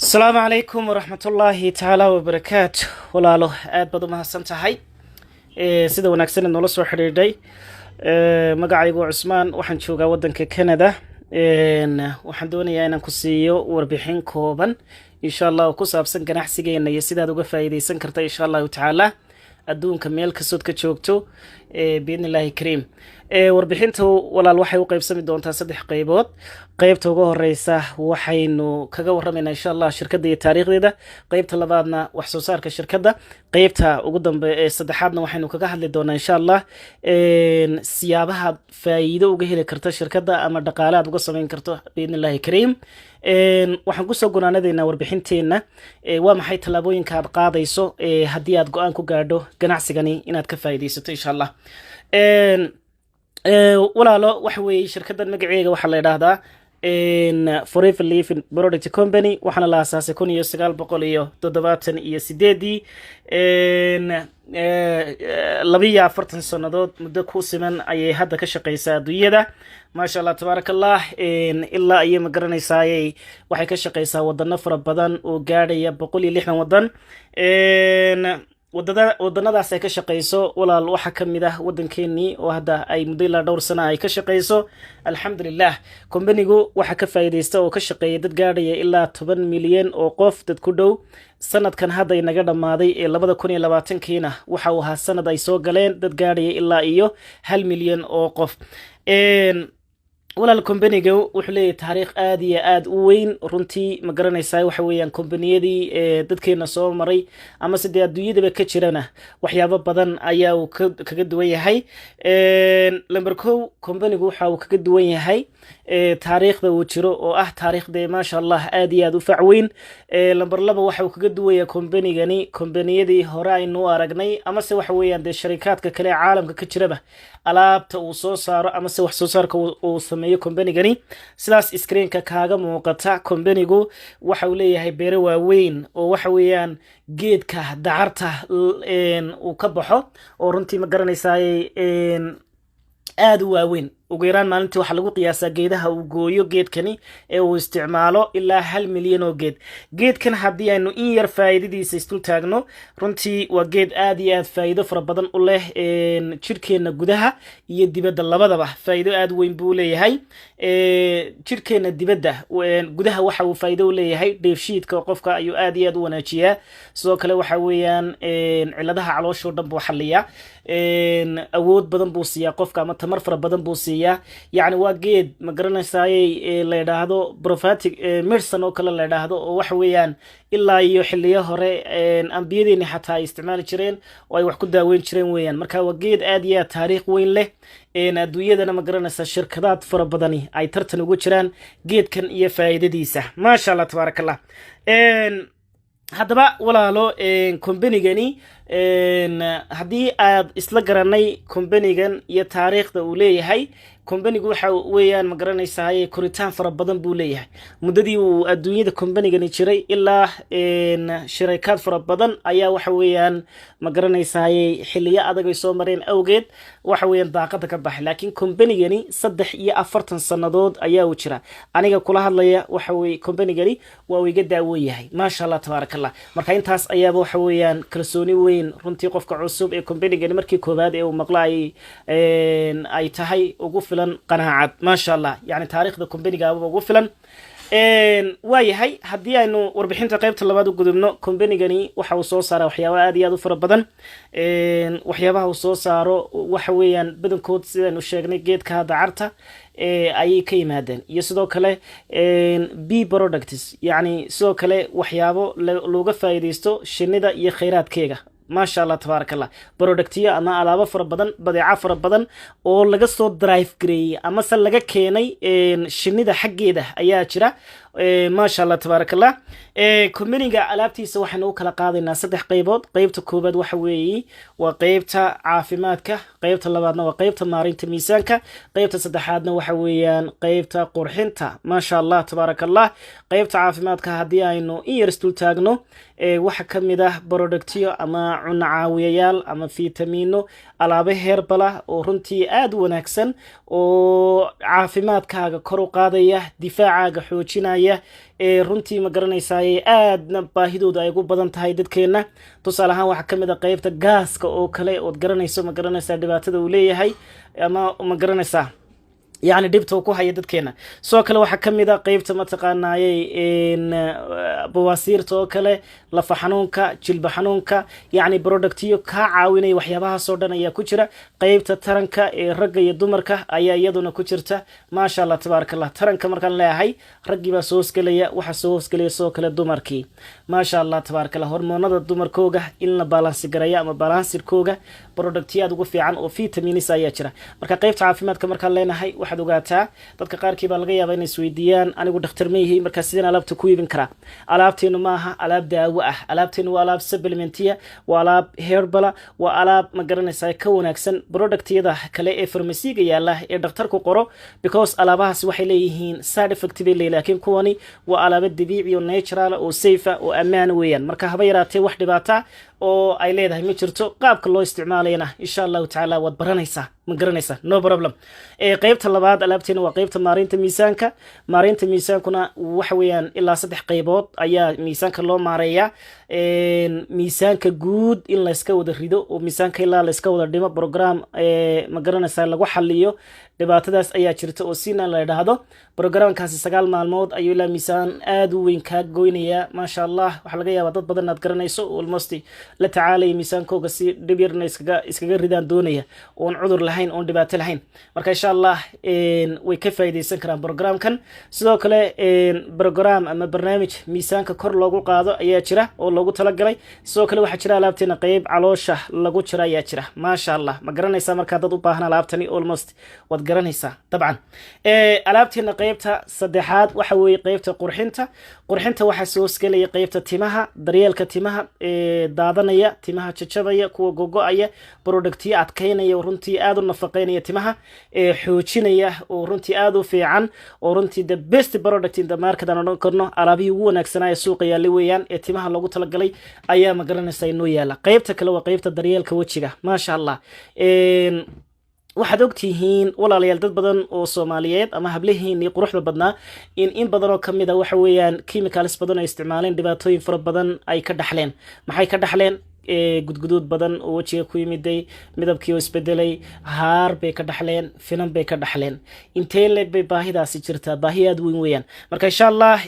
Asalaamu calaykum waraxmatullaahi tacaala wabarakaatu. Walaalo, aad baad u mahadsan tahay sida wanaagsan eed noola soo xidhiidhay. Magacaygu waa Cusmaan, waxaan joogaa waddanka Canada. Waxaan doonayaa inaan ku siiyo warbixin kooban, insha Allah, oo ku saabsan ganacsigeena iyo sidaad uga faa'iideysan karta, insha Allahu tacaala, adduunka meel kastood ka joogto, biidni Illaahi kariim. Warbixinta, walaal, waxay u qeybsami doontaa saddex qeybood. Qeybta ugu horeysa waxaynu kaga warramaynaa, insha Allah, shirkadda iyo taariikhdeeda. Qeybta labaadna wax soo saarka shirkadda. Qeybta ugu dambe ee saddexaadna waxaynu kaga hadli doonaa, insha Allah, siyaabahaad faa'iido uga heli karto shirkadda ama dhaqaale aad uga samayn karto, biidni Illaahi kariim. Waxaan kusoo gunaanadaynaa warbixinteenna waa maxay tallaabooyinka aad qaadayso haddii aad go-aan ku gaadho ganacsigani inaad ka faa'iidaysato, insha Allah. Walaalo, waxa weeye shirkaddan magaceega waxaa la idhaahdaa Forever Living Product Company, waxaana la aasaasay 1978-dii. 42 sannadood muddo ku siman ayay hadda ka shaqeysaa adduunyada, maasha Allah, tabaaraka Allah. Ilaa iyo, ma garanaysaaye, waxay ka shaqeysaa wadano fara badan oo gaadhaya 160 wadan. Wadada wadanadaas ay ka shaqeyso, walaal, waxaa ka mid ah waddankeenii oo hadda ay muddo ilaa dhowr sana ay ka shaqeyso, alxamdulilah. Kombanigu waxaa ka faa'iideysta oo ka shaqeeya dad gaadhaya ilaa 10 milyan oo qof, dad ku dhow. Sanadkan hadda inaga dhammaaday ee 2020-kiina waxa uu ahaa sanad ay soo galeen dad gaadhaya ilaa iyo 1 milyan oo qof. Walaal, kombaniga wuxuu leeyahay taariikh aad iyo aad u weyn runtii, ma garanaysaa. Waxa weeyaan kombaniyadii dadkeena soo maray ama se dee adduunyadaba ka jirana waxyaabo badan ayaa uu kaga duwan yahay. Number kow, kombanigu waxa uu kaga duwan yahay taariikhda uu jiro oo ah taariikhdee, maasha Allah, aad iyo aad u fac weyn. Number laba, waxa uu kaga duwan yahay kombanigani kombaniyadii hore aynu u aragnay amase waxa weeyaan dee sharikaadka kale ee caalamka ka jiraba, alaabta uu soo saaro amase wax soo saarka uu sameeyo kombanigani. Sidaas screenka kaaga muuqata, kombanigu waxa uu leeyahay beero waaweyn oo waxa weeyaan geedka dacarta uu ka baxo oo runtii, ma garanaysaaye, aada u waaweyn. Ugu yaraan maalintii waxaa lagu qiyaasaa geedaha uu gooyo geedkani ee uu isticmaalo ilaa 1 milyan oo geed. Geedkan haddii aynu in yar faa'iidadiisa isdul taagno, runtii waa geed aad iyo aad faa'iido fara badan u leh jidhkeenna gudaha iyo dibadda labadaba. Faa'iido aad weyn buu leeyahay jidhkeenna dibadda. Gudaha waxa uu faa'iido u leeyahay dheefshiidka qofka ayuu aad iyo aad u wanaajiyaa. Sidoo kale waxa weeyaan ciladaha calooshoo dhan buu xaliyaa, awood badan buu siiyaa qofka ama tamar fara badan buu siiyaa. Yacni waa geed, ma garanaysaaye, la yidhaahdo prophetic medicine oo kale la yidhaahdo, oo waxa weeyaan ilaa iyo xiliyo hore ambiyadeeni xataa ay isticmaali jireen oo ay wax ku daaweyn jireen weeyaan. Marka waa geed aad iyo aad taariikh weyn leh, adduunyadana, ma garanaysaa, shirkadaad fara badani ay tartan ugu jiraan geedkan iyo faa'iidadiisa, maasha Allah, tabaaraka Allah. Haddaba walaalo, kombanigani haddii aad isla garanay kombanigan iyo taariikhda uu leeyahay, kombanigu waxa weeyaan, ma garanaysaay, koritaan fara badan buu leeyahay. Muddadii uu adduunyada kombanigani jiray ilaa shirikaad fara badan ayaa waxa weeyaan, ma garanaysaay, xiliyo adag ay soo mareen awgeed waxa weeyaan daaqada ka baxay. Laakiin kombanigani 43 sannadood ayaa uu jira. Aniga kula hadlaya waxa weye kombanigani waa uu iga daawan yahay, maasha Allah, tabaaraka Allah. Marka intaas ayaaba waxa weeyaan kalsooni weyn runtii qofka cusub ee kombanigani markii koowaad ee uu maqla ay tahay ugu filan qanaacad, maasha Allah. Yani taariikhda kombanigaaba ugu filan waa yahay. Haddii aynu warbixinta qaybta labaad u gudubno, kombanigani waxa uu soo saara waxyaaba aad iyo aad u fara badan. Waxyaabaha uu soo saaro waxa weeyaan badankood, sidaynu sheegnay, geedka dacarta ayay ka yimaadeen iyo sidoo kale bee products, yacni sidoo kale waxyaabo looga faa'iidaysto shinida iyo khayraadkeega, maasha Allah, tabaaraka Allah. Productyo ama alaabo fara badan, badeeco fara badan oo laga soo derive gareeyey amase laga keenay shinida xaggeeda ayaa jira, maasha Allah, tabaaraka Allah. Companiga alaabtiisa waxaynu u kala qaadaynaa saddex qeybood. Qeybta koobaad waxa weeye waa qeybta caafimaadka, qeybta labaadna waa qeybta maarinta miisaanka, qeybta saddexaadna waxa weeyaan qeybta qurxinta, maasha Allah, tabaaraka Allah. Qeybta caafimaadka haddii aynu in yar isdul taagno, waxa ka mid ah productyo ama cuno caawiyayaal ama fiitamiino, alaabo herbal ah oo runtii aada u wanaagsan oo caafimaadkaaga kor u qaadaya, difaacaaga xoojinaya. caawinaya ee runtii, ma garanaysaay, aadna baahidooda ay ugu badan tahay dadkeenna. Tusaale ahaan, waxaa kamid a qeybta gaaska oo kale, ood garanayso, ma garanaysaa, dhibaatada uu leeyahay ama, ma garanaysaa, yacni dhibta uu ku haya dadkeena. Sidoo kale waxaa kamid a qeybta, mataqaanaayey, bawaasiirta oo kale, lafa xanuunka, jilba xanuunka, yacni productiyo kaa caawinaya waxyaabahaasoo dhan ayaa ku jira. Qeybta taranka ee ragga iyo dumarka ayaa iyaduna ku jirta. Maasha Allah, tabaaraka Allah. Taranka markaan leeyahay, raggii baa soo hoosgelaya, waxaa soo hoosgelaya sidoo kale dumarkii. Maasha Allah, tabaaraka Allah. Hormoonada dumarkooga in la balance garaya ama balancekooga, productiyo aad ugu fiican oo vitamins ayaa jira. Marka qeybta caafimaadka markaan leenahay, waxaad ogaataa dadka qaarkii baa laga yaabaa inay isweydiiyaan: "Anigu dhakhtar ma yihi, markaa sideen alaabta ku iibin karaa?" Alaabteenu maaha alaab daawo ah. Alaabteenu waa alaab supplementiya, waa alaab herbal ah, waa alaab, ma garanaysaa, ka wanaagsan productyada kale ee farmasiga yaala ee dhakhtarku qoro, because alaabahaasi waxay leeyihiin side effect bay leeyihin, laakiin kuwani waa alaabo dabiici oo natural oo safe oo ammaan weeyaan. Marka haba yaraatee wax dhibaata oo ay leedahay ma jirto. Qaabka loo isticmaalayana, insha Allahu tacaala, waad baranaysaa, ma garanaysaa, no problem. Qeybta labaad alaabteena waa qeybta maareynta miisaanka. Maareynta miisaankuna waxa weeyaan ilaa saddex qeybood ayaa miisaanka loo maareeyaa. Miisaanka guud in layska wada rido oo miisaanka ilaa layska wada dhimo, program, ma garanaysaa, lagu xaliyo dhibaatadaas ayaa jirta oo sina la idhaahdo. Programkaasi 9 maalmood ayuu ilaa miisaan aada u weyn kaa goynayaa. Maasha Allah, waxaa laga yaabaa dad badan aad garanayso oo almost la tacaalaya miisaankooga, si dhib yarna iskaga ridaan doonaya, oon cudur lahayn, oon dhibaato lahayn. Marka insha Allah way ka faa'iidaysan karaan programkan. Sidoo kale program ama barnaamij miisaanka kor loogu qaado ayaa jira oo loogu talagalay. Sidoo kale waxaa jira alaabteena qeyb caloosha lagu jira ayaa jira. Maasha Allah, ma garanaysaa? Markaa dad u baahan alaabtani almost waad garanaysaa dabcan. Alaabteena qeybta saddexaad waxa weeye qeybta qurxinta. Qurxinta waxaa soo hosgelaya qeybta timaha, daryeelka timaha daadanaya, timaha jajabaya, kuwa gogo-aya, productiyo adkaynaya oo runtii aada u nafaqeynaya timaha, xoojinaya, oo runtii aada u fiican, oo runtii the best product in the market aan odhan karno. Alaabihii ugu wanaagsanaa ee suuqa yaalla weeyaan ee timaha loogu talagalay ayaa, ma garanaysaa, inoo yaala. Qeybta kale waa qeybta daryeelka wejiga. Maasha Allah, waxaad ogtihiin, walaalayaal, dad badan oo Soomaaliyeed ama hablaheennii quruxda badnaa in badan oo kamid a, waxa weeyaan, chemicals badan ay isticmaaleen, dhibaatooyin fara badan ay ka dhaxleen. Maxay ka dhaxleen? Gudguduud badan oo wejiga ku yimiday, midabkii oo isbedelay, haar bay ka dhaxleen, finan bay ka dhaxleen. Intee leeg bay baahidaasi jirtaa? Baahi aada weyn weeyaan. Marka insha Allah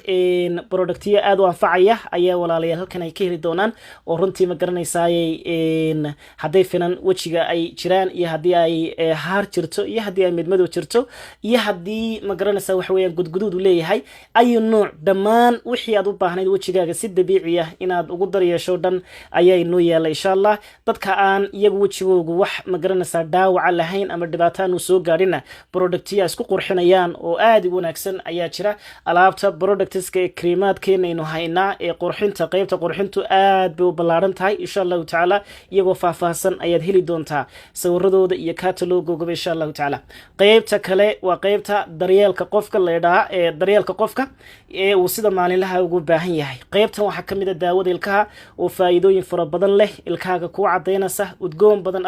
productiyo aada u anfacaya ayaa walaalayaal halkan ay ka heli doonaan, oo runtii, ma garanaysaayey, hadday finan wejiga ay jiraan iyo haddii ay haar jirto iyo haddii ay midmadow jirto iyo haddii, ma garanaysaa, waxa weeyaan gudguduud uu leeyahay ayu nooc, dhammaan wixii aad u baahnayd wejigaaga si dabiici ah inaad ugu daryeesho dhan ayaa inoo yaala, insha Allah. Dadka aan iyagu wejigoogu wax, ma garanaysaa, dhaawaca lahayn ama dhibaato aanu soo gaadhina, productiya isku qurxinayaan oo aada u wanaagsan ayaa jira. Alaabta productska ee kriimaadkeena aynu haynaa ee qurxinta, qeybta qurxintu aad bay u ballaaran tahay. Insha Allahu tacaala iyagoo faahfaahsan ayaad heli doontaa, sawiradooda iyo catalogogaba, insha Allahu tacaala. Qeybta kale waa qeybta daryeelka qofka la idhaha, ee daryeelka qofka ee uu sida maalinlaha ugu baahan yahay. Qeybtan waxaa kamid a daawada ilkaha oo faa'iidooyin fara badan leh, ilkahaaga kuu cadaynaysa, udgoon badan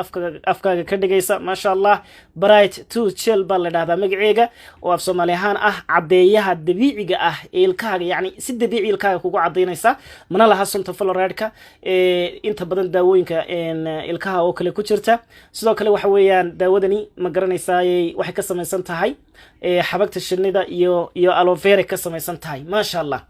afkaaga ka dhigaysa. Maasha Allah, Bright Tooth Gel baa la dhahdaa magaceega, oo af Soomaali ahaan ah caddeeyaha dabiiciga ah ee ilkahaaga, yacni si dabiici ilkahaaga kugu cadaynaysa, mana laha sunta fluoride-ka ee inta badan daawooyinka ilkaha oo kale ku jirta. Sidoo kale waxa weeyaan daawadani, ma garanaysaayey, waxay ka samaysan tahay xabagta shinnida iyo aloe vera ka samaysan tahay. Maasha Allah,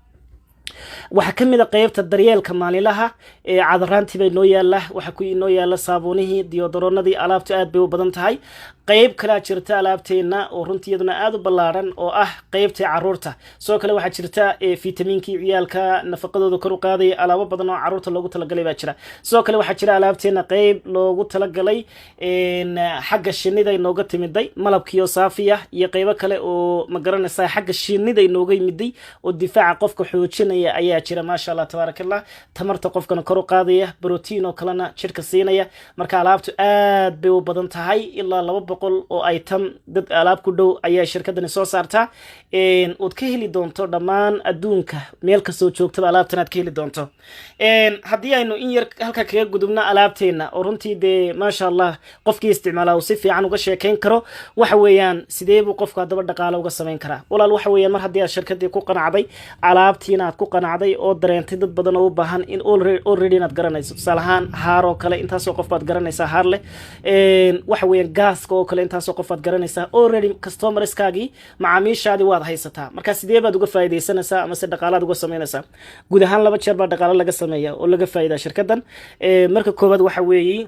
waxaa ka mid a qeybta daryeelka maalinlaha ee cadaraantii bay noo yaala, waxaa ku inoo yaala saabuunihii, deodoranadii. Alaabtu aad bay u badan tahay. Qeyb kalea jirta alaabteenna oo runtii iyaduna aada u ballaaran, oo ah qeybtii caruurta. Sidoo kale waxaa jirta fitamiinkii ciyaalka nafaqadooda kor u qaadaya. Alaabo badan oo caruurta loogu talagalay baa jira. Sidoo kale waxaa jira alaabteenna qeyb loogu talagalay xagga shinnida inooga timiday, malabkiyo saafiya, iyo qeybo kale oo, ma garanaysaa, xagga shinnida inooga yimiday oo difaaca qofka xoojinaya ayaa jira. Ayaa jira, maasha Allah, tabaaraka Allah, tamarta qofkana kor u qaadaya, brotiin oo kalena jidhka siinaya. Marka alaabtu aad bay u badan tahay, ilaa 200 oo item dad alaab ku dhow ayaa shirkadani soo saartaa, ood ka heli doonto dhammaan adduunka meel kastoo joogtaba alaabtan aad ka heli doonto. Haddii aynu in yar halka kaga gudubno alaabteenna, oo runtii dee maasha Allah qofkii isticmaalaa uu si fiican uga sheekayn karo, waxa weeyaan sidee buu qofku haddaba dhaqaale uga samayn karaa? Walaal, waxa weeyaan mar haddii aad shirkadii ku qanacday, alaabtiina aad ku qanacday oo dareentay dad badan oo u baahan in already inaad garanayso, tusaale ahaan haar oo kale intaasoo qof baad garanaysaa haar leh, waxa weeyaan gaaska oo kale intaasoo qof baad garanaysaa, already customerskaagii, macaamiishaadii waad haysataa. Marka sidee baad uga faa'iidaysanaysaa amase dhaqaalaad uga samaynaysaa? Guud ahaan laba jeer baa dhaqaale laga sameeya oo laga faa'iidaa shirkaddan. Marka koowaad waxa weeye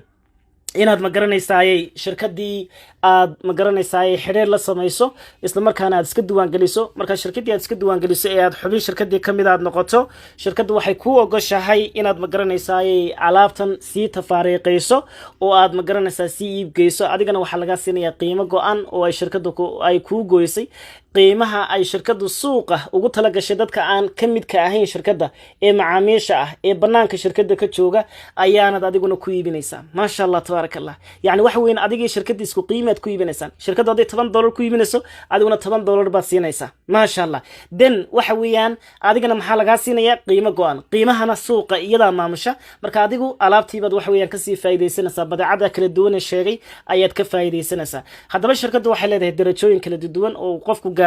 inaad ma garanaysaaye shirkadii aad ma garanaysaaye xidhiir la samayso, isla markaana aad iska diiwaangeliso. Markaa shirkaddii aad iska diiwaangeliso ee aad xubin shirkadii kamid aad noqoto, shirkaddu waxay kuu ogoshahay inaad ma garanaysaaye alaabtan sii tafaariiqayso oo aad ma garanaysaa sii iibgeyso. Adigana waxaa lagaa siinayaa qiimo go-an oo ay shirkaddu ay kuu goysay. Qiimaha ay shirkaddu suuqa ugu talagashay dadka aan ka midka ahayn shirkadda ee macaamiisha ah ee banaanka shirkadda ka jooga ayaanad adiguna ku iibinaysaa. Maasha Allah, tabaaraka Allah. Yani waxa weyn adigii shirkadda isku qiimaad ku iibinaysaan. Shirkaddu hadday $10 ku iibinayso, adiguna $10 baad siinaysaa, maasha Allah. Then waxa weeyaan adigana maxaa lagaa siinaya? Qiimo go-an. Qiimahana suuqa iyadaa maamusha. Marka adigu alaabtiibaad waxa weeyaan kasii faa'iidaysanaysaa, badeecada kala duwan ee sheegay ayaad ka faa'iidaysanaysaa. Haddaba shirkaddu waxay leedahay darajooyin kala duwan oo qofku gaadho.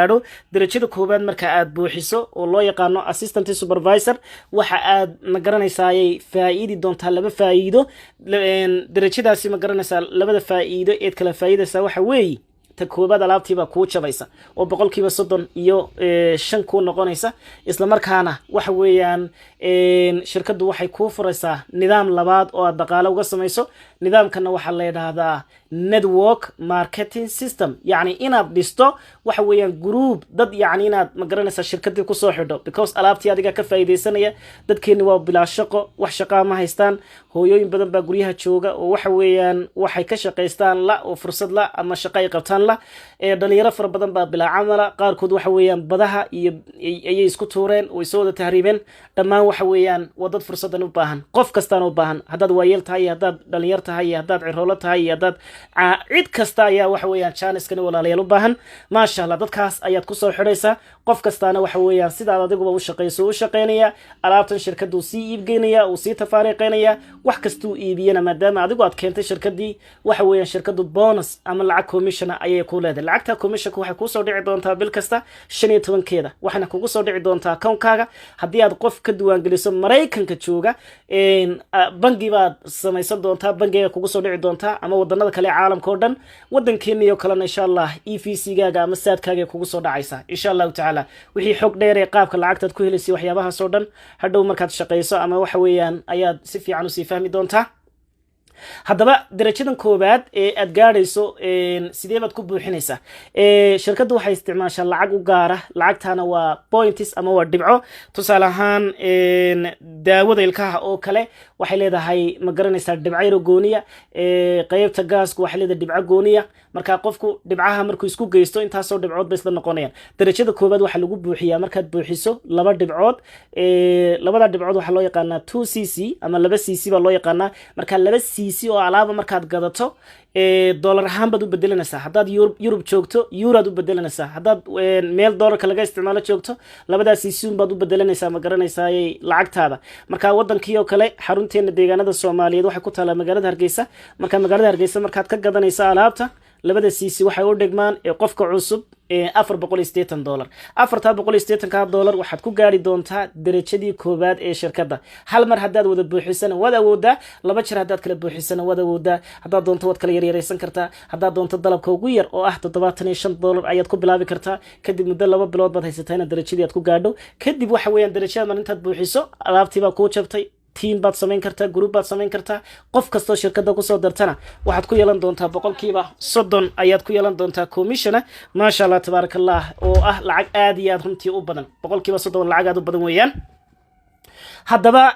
Darajada koowaad marka aad buuxiso, oo loo yaqaano assistant supervisor, waxa aad ma garanaysaaayay faa'iidi doontaa laba faa'iido. Darajadaasi ma garanaysaa labada faa'iido eed kala faa'iidaysaa waxa weeye: ta koobaad, alaabtiibaa kuu jabaysa oo 35% kuu noqonaysa. Isla markaana waxa weeyaan shirkaddu waxay kuu furaysaa nidaam labaad oo aad dhaqaale uga samayso. Nidaamkana waxaa la yidhaahdaa network marketing system, yacni inaad dhisto waxa weeyaan group dad, yacni inaad ma garanaysaa shirkadii kusoo xidho, because alaabtii adiga ka faa'iidaysanaya. Dadkeeni waa bilaa shaqo, wax shaqaa ma haystaan. Hooyooyin badan baa guryaha jooga oo waxa weeyaan waxay ka shaqaystaan la oo fursad la ama shaqo ay qabtaan la. Dhalinyaro fara badan baa bilaa camala. Qaarkood waxa weeyaan badaha iyo ayay isku tuureen, way soo wada tahriibeen. Dhammaan waxa weeyaan waa dad fursadan u baahan. Qof kastaan u baahan, haddaad waayeel tahay iyo haddaad dhalinyar tahay iyo haddaad ciroolo tahay iyo haddaad cid kasta ayaa waxa weeyaan jaaniskani, walaalayaal, u baahan, maasha Allah. Dadkaas ayaad kusoo xidhaysaa. Qof kastaana waxa weeyaan sidaad adiguba u shaqayso u shaqaynaya, alaabtan shirkaduu sii iibgeynaya, uu sii tafaariiqeynaya. Wax kastuu iibiyana, maadaama adigu aad keentay shirkadii, waxa weeyaan shirkadu bonus ama lacag commissiona ayay ku leedahay. Lacagta commissionka waxay kuusoo dhici doontaa bil kasta 15-keeda, waxayna kugu soo dhici doontaa akawnkaaga. Haddii aad qof ka diiwaangeliso Maraykanka jooga, bangi baad samaysan doontaa, bangiga kugu soo dhici doontaa, ama wadanada kale ee caalamka oo dhan. Wadankeeniyo kalena, insha Allah, EVC gaaga ama Zaadkaaga kugu soo dhacaysa, insha Allahu tacaala. Wixii xog dheer ee qaabka lacagtaad ku helaysay, waxyaabahaas oo dhan, hadhow markaad shaqayso ama waxa weeyaan ayaad si fiican usii fahmi doontaa. Haddaba darajadan koowaad ee aad gaadhayso sidee baad ku buuxinaysaa? Shirkaddu waxay isticmaashaa lacag u gaara. Lacagtaana waa points ama waa dhibco. Tusaale ahaan daawada ilkaha oo kale waxay leedahay, ma garanaysaa, dhibco yaro gooniya. Qeybta gaasku waxay leedahay dhibco gooniya. Marka qofku dhibcaha markuu isku geysto, intaasoo dhibcood bay isla noqonayaan. Darajada koowaad waxaa lagu buuxiyaa markaad buuxiso laba dhibcood. Labada dhibcood waxaa loo yaqaanaa 2 cc ama 2 cc baa loo yaqaanaa. Marka 2 cc oo alaaba markaad gadato, dollar ahaan baad u bedelanaysaa. Haddaad Yurub joogto, euro-aad u bedelanaysaa. Haddaad meel dollarka laga isticmaalo joogto, labadaas cc baad u bedelanaysaa, ma garanaysaaye, lacagtaada. Marka wadankii oo kale, xarunteena deegaanada Soomaaliyeed waxay ku taalaa magaalada Hargeysa. Marka magaalada Hargeysa markaad ka gadanaysa alaabta, labada cc waxay u dhigmaan ee qofka cusub $480. 480-ka dollar waxaad ku gaari doontaa derajadii koowaad ee shirkadda. Hal mar haddaad wada buuxisana waad awoodaa, laba jeer haddaad kala buuxisana waad awoodaa. Haddaad doonto waad kala yaryaraysan kartaa. Haddaad doonto dalabka ugu yar oo ah $75 ayaad ku bilaabi kartaa. Kadib muddo 2 bilood baad haysataa inaad derajadii aad ku gaadho. Kadib waxa weeyaan derajada mar intaad buuxiso, alaabtii baa kuu jabtay, team baad samayn kartaa, group baad samayn kartaa. Qof kastoo shirkadda kusoo dartana waxaad ku yeelan doontaa 30% ayaad ku yeelan doontaa commissiona, maasha Allah, tabaaraka Allah, oo ah lacag aad iyo aad runtii u badan. 30% lacag aad u badan weeyaan. Haddaba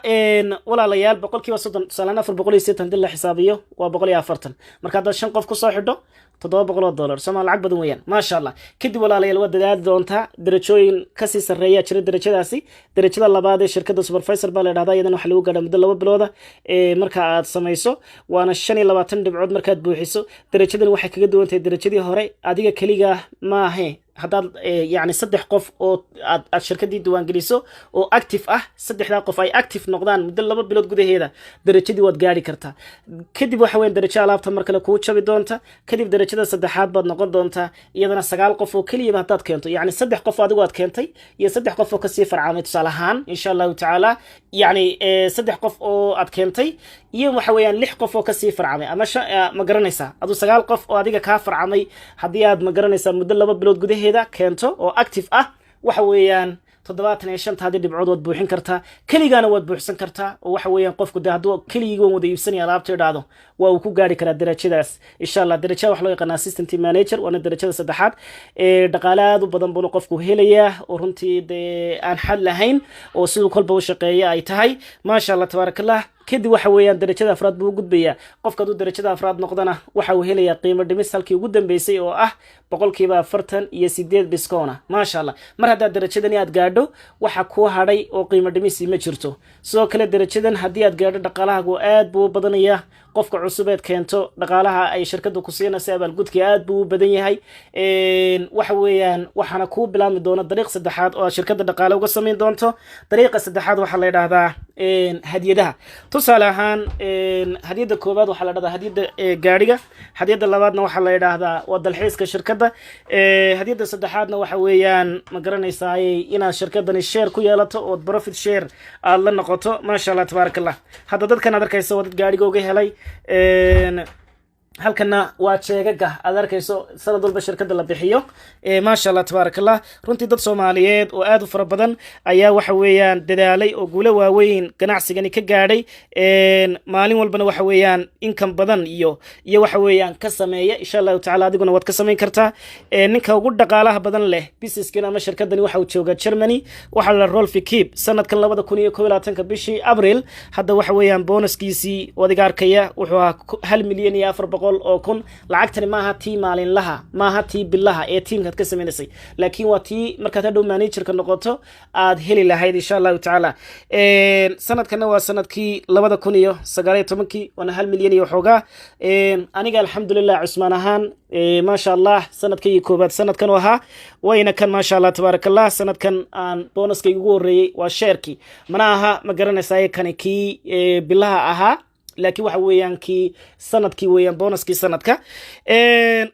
walaalayaal, 30%, tusaalaan 480 hadii la xisaabiyo waa 140. Marka haddaad shan qof kusoo xidho, $700 sooma lacag badan weeyaan? Maasha Allah. Kadib walaalayaal, waa dadaali doontaa, darajooyin kasii sarreeya jira. Darajadaasi, darajada labaad ee shirkadda, supervisor baa la idhahdaa. Iyadana waxaa lagu gaadhaa muddo 2 bilooda marka aad samayso, waana 25 dhibcood markaad buuxiso. Darajadan waxay kaga duwan tahay darajadii hore, adiga keligaa maahe, haddaad yacni saddex qof oo aad shirkaddii diiwaangeliso oo active ah, saddexdaa qof ay active noqdaan muddo 2 bilood gudaheeda, darajadii waad gaari kartaa. Kadib waxa weyan darajo alaabta mar kale kuu jabi doonta. Kadib darajada saddexaad baad noqon doontaa. Iyadana sagaal qof oo keliyaba haddaad keento, yacni saddex qof adigu aad keentay iyo saddex qof oo kasii farcaamay, tusaale ahaan, insha Allahu tacaala, yacni saddex qof oo aad keentay iyo waxa weeyaan lix qof oo kasii farcamay ama ma garanaysaa, aduu sagaal qof oo adiga kaa farcamay, haddii aad, ma garanaysaa, muddo 2 bilood gudaheeda keento oo active ah, waxa weeyaan 75-taadii dhibcood waad buuxin kartaa. Keligaana waad buuxsan kartaa, oo waxa weeyaan qofku de hadduu keligii waan wada iibsanaya alaabta idhaahdo, waa uu ku gaari karaa darajadaas, insha Allah. Darajada waxa loo yaqaana assistant manager, waana darajada saddexaad. Dhaqaale aad u badan buuna qofku helayaa, oo runtii dee aan xad lahayn, oo siduu kolba u shaqeeya ay tahay. Maasha Allah, tabaaraka Allah. Kadib waxa weeyaan darajada afraad buu u gudbayaa. Qofka hadduu darajada afraad noqdana, waxa uu helayaa qiimo dhimis halkii ugu dambeysay oo ah 48% discount. Maasha Allah. Mar haddaad darajadani aad gaadho, waxa kuu hadhay oo qiimo dhimisi ma jirto. Sidoo kale darajadan haddii aad gaadho, dhaqaalahaagu aad buu u badanayaa. Qofka cusubeed keento, dhaqaalaha ay shirkaddu ku siinaysa abaalgudkii aad buu u badan yahay. Waxa weeyaan waxaana kuu bilaabmi doona dariiq saddexaad oo aad shirkadda dhaqaale uga samayn doonto. Dariiqa saddexaad waxaa la yidhaahdaa hadiyadaha. Tusaale ahaan, hadiyadda koowaad waxaa la dhahdaa hadiyadda gaadhiga. Hadiyadda labaadna waxaa la yidhaahdaa waa dalxiiska shirkadda. Hadiyadda saddexaadna waxa weeyaan, ma garanaysaay, inaad shirkadani share ku yeelato ood profit share aad la noqoto. Maasha Allah, tabaaraka Allah. Hadda dadkan aad arkayso waa dad gaadhiga uga helay. Halkana waa jeegaga aad arkayso sanad walba shirkadda la bixiyo. Maasha Allah, tabaaraka Allah. Runtii dad Soomaaliyeed oo aad u fara badan ayaa waxa weeyaan dadaalay oo guulo waaweyn ganacsigani ka gaadhay. Maalin walbana waxa weeyaan income badan iyo waxa weeyaan ka sameeya. Insha Allahu tacala, adiguna waad ka samayn kartaa. Ninka ugu dhaqaalaha badan leh businesskan ama shirkadani waxa uu joogaa Germany, waxaa la Rolfi Keep. Sanadkan 2021-ka bishii Abril hadda waxa weeyaan bonuskiisii adiga arkaya wuxuu ahaa 1,400,000. Lacagtani maaha tii maalinlaha, maaha tii bilaha ee tiimkaad ka sameynaysay, laakiin waa tii markaad hadhow managerka noqoto aad heli lahayd, insha Allahu tacaala. Sanadkana waa sanadkii 2019-kii, waana 1 milyan iyo waxoogaa. Aniga alxamdulilah, Cusmaan ahaan, maasha Allah, sanadkaygii koobaad sanadkan u ahaa, wayna kan. Maasha Allah, tabaaraka Allah. Sanadkan aan bonuskayga ugu horreeyey waa sharekii, mana aha, ma garanaysaa, kani kii bilaha ahaa, laakiin waxa weeyaan kii sanadkii weeyaan, bonuskii sanadka.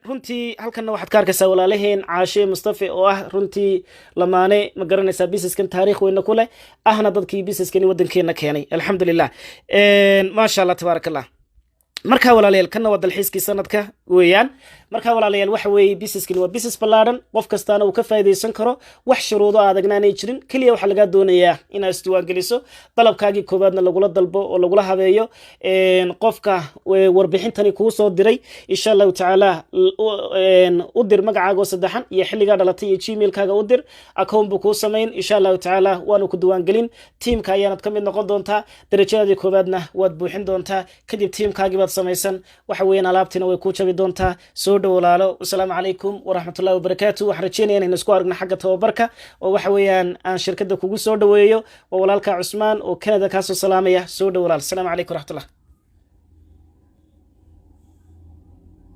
Runtii halkanna waxaad ka arkaysaa walaalaheen Caashe Mustafe oo ah runtii lamaane, ma garanaysaa, businesskan taariikh weyna ku leh, ahna dadkii businesskani waddankeena keenay, alxamdulilah. Maasha Allah, tabaaraka Allah. Markaa walaalayaal, kanna waa dalxiiskii sanadka weeyaan. Markaa walaalayaal, waxa weeye businesskani waa business ballaadhan, qof kastaana uu ka faa'iidaysan karo, wax shuruudo adagna aanay jirin. Keliya waxaa lagaa doonayaa inaad isdiiwaangeliso, dalabkaagii koowaadna lagula dalbo oo lagula habeeyo. Qofka warbixintani kuu soo diray, insha Allahu tacaala, u dir magacaaga oo saddexan iyo xilligaa dhalatay iyo Gmailkaaga u dir. Account buu kuu samayn, insha Allahu tacaala, waanu ku diiwaangelin. Tiimka ayaanad ka mid noqon doontaa, darajadaadii koowaadna waad buuxin doontaa. Kadib tiimkaagii baad samaysan, waxa weeyaan alaabtiina way kuu jabi doontaa. Soo dhow walaalo. Wasalaamu calaykum waraxmatullahi wabarakaatu. Waxaan rajeynaya inaynu isku aragno xagga tababarka, oo waxa weeyaan aan shirkadda kugu soo dhoweeyo. Waa walaalka Cusmaan oo Canada kaasoo salaamaya. Soo dhow walaal. Asalaamu calaykum waraxmatullah.